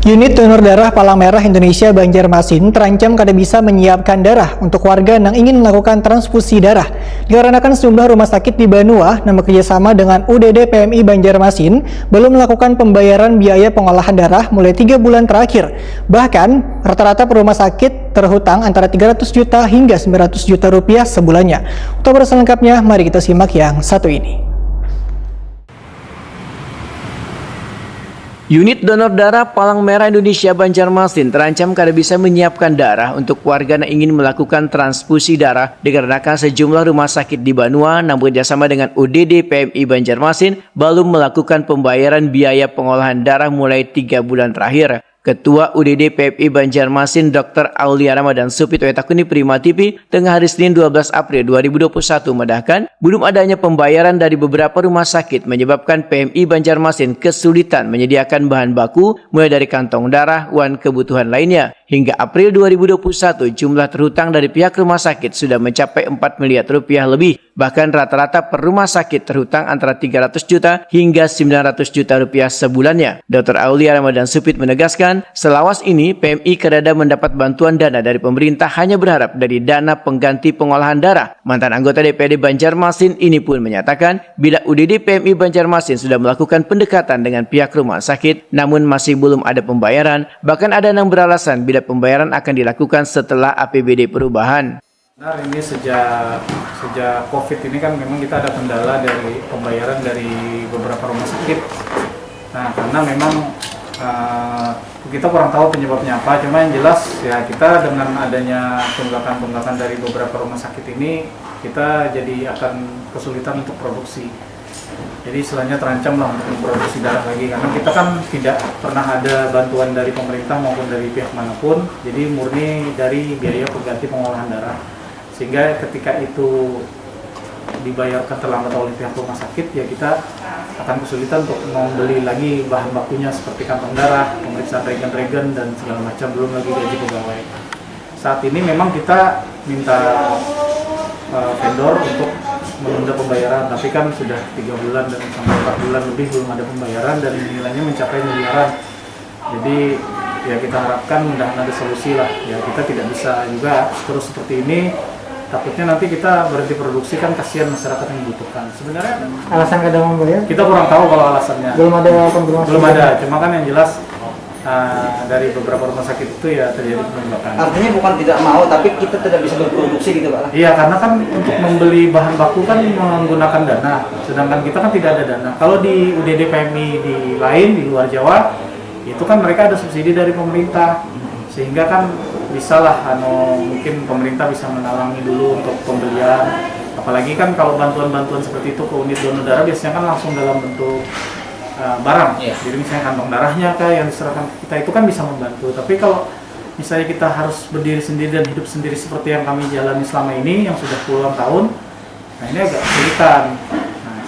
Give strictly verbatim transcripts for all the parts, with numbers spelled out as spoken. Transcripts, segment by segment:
Unit Donor Darah Palang Merah Indonesia Banjarmasin terancam kada bisa menyiapkan darah untuk warga yang ingin melakukan transfusi darah dikarenakan sejumlah rumah sakit di Banua yang bekerjasama dengan U D D P M I Banjarmasin belum melakukan pembayaran biaya pengolahan darah mulai tiga bulan terakhir. Bahkan, rata-rata per rumah sakit terhutang antara tiga ratus juta hingga sembilan ratus juta rupiah sebulannya. Untuk berita selengkapnya, mari kita simak yang satu ini. Unit Donor Darah Palang Merah Indonesia Banjarmasin terancam kada bisa menyiapkan darah untuk warga yang ingin melakukan transfusi darah dikarenakan sejumlah rumah sakit di Banua yang bekerjasama dengan U D D P M I Banjarmasin belum melakukan pembayaran biaya pengolahan darah mulai tiga bulan terakhir. Ketua U D D P M I Banjarmasin Doktor Aulia Ramadan Supit wayatakuni Prima T V tengah hari Senin dua belas April dua ribu dua puluh satu madahkan, belum adanya pembayaran dari beberapa rumah sakit menyebabkan P M I Banjarmasin kesulitan menyediakan bahan baku mulai dari kantong darah wan kebutuhan lainnya. Hingga April dua ribu dua puluh satu, jumlah terhutang dari pihak rumah sakit sudah mencapai empat miliar rupiah lebih. Bahkan rata-rata per rumah sakit terhutang antara tiga ratus juta hingga sembilan ratus juta rupiah sebulannya. Doktor Aulia Ramadan Supit menegaskan, selawas ini P M I kadada mendapat bantuan dana dari pemerintah, hanya berharap dari dana pengganti pengolahan darah. Mantan anggota D P R D Banjarmasin ini pun menyatakan, bila U D D P M I Banjarmasin sudah melakukan pendekatan dengan pihak rumah sakit, namun masih belum ada pembayaran, bahkan ada yang beralasan bila pembayaran akan dilakukan setelah A P B D perubahan. Benar, ini sejak sejak COVID ini kan memang kita ada kendala dari pembayaran dari beberapa rumah sakit. Nah, karena memang uh, kita kurang tahu penyebabnya apa, cuma yang jelas ya kita dengan adanya tunggakan-tunggakan dari beberapa rumah sakit ini, kita jadi akan kesulitan untuk produksi. Jadi istilahnya terancam lah untuk memproduksi darah lagi, karena kita kan tidak pernah ada bantuan dari pemerintah maupun dari pihak manapun, jadi murni dari biaya pengganti pengolahan darah. Sehingga ketika itu dibayarkan terlambat oleh pihak rumah sakit, ya kita akan kesulitan untuk membeli lagi bahan bakunya seperti kantong darah, pemeriksaan regen-regen dan segala macam, belum lagi gaji pegawai. Saat ini memang kita minta uh, vendor untuk menunda pembayaran, tapi kan sudah tiga bulan dan sampai empat bulan lebih belum ada pembayaran dan nilainya mencapai miliaran. Jadi ya kita harapkan mudahan ada solusi lah. Ya kita tidak bisa juga terus seperti ini. Takutnya nanti kita berhenti produksi, kan kasihan masyarakat yang membutuhkan. Sebenarnya alasan kada membayar? Kita kurang tahu kalau alasannya. Belum ada konfirmasi. Belum ada. Cuma kan yang jelas uh, dari beberapa rumah sakit itu ya terjadi penumbakan. Artinya bukan tidak mau, tapi kita tidak bisa berproduksi gitu, Pak. Iya, karena kan untuk membeli bahan baku kan menggunakan dana, sedangkan kita kan tidak ada dana. Kalau di U D D P M I di lain, di luar Jawa, itu kan mereka ada subsidi dari pemerintah, sehingga kan bisalah anu mungkin pemerintah bisa menalangi dulu untuk pembelian. Apalagi kan kalau bantuan-bantuan seperti itu ke unit donor darah biasanya kan langsung dalam bentuk uh, barang. Iya. Jadi misalnya kantong darahnya kah yang diserahkan ke kita, itu kan bisa membantu. Tapi kalau misalnya kita harus berdiri sendiri dan hidup sendiri seperti yang kami jalani selama ini yang sudah puluhan tahun, nah ini agak kesulitan. Nah,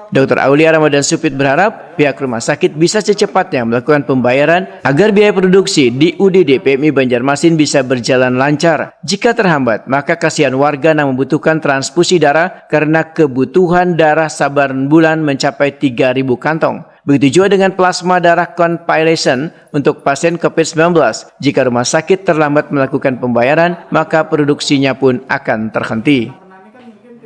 Dokter Aulia Ramadan Supit berharap pihak rumah sakit bisa secepatnya melakukan pembayaran agar biaya produksi di U D D P M I Banjarmasin bisa berjalan lancar. Jika terhambat, maka kasihan warga yang membutuhkan transfusi darah karena kebutuhan darah sabar bulan mencapai tiga ribu kantong. Begitu juga dengan plasma darah convalescent untuk pasien COVID sembilan belas. Jika rumah sakit terlambat melakukan pembayaran, maka produksinya pun akan terhenti.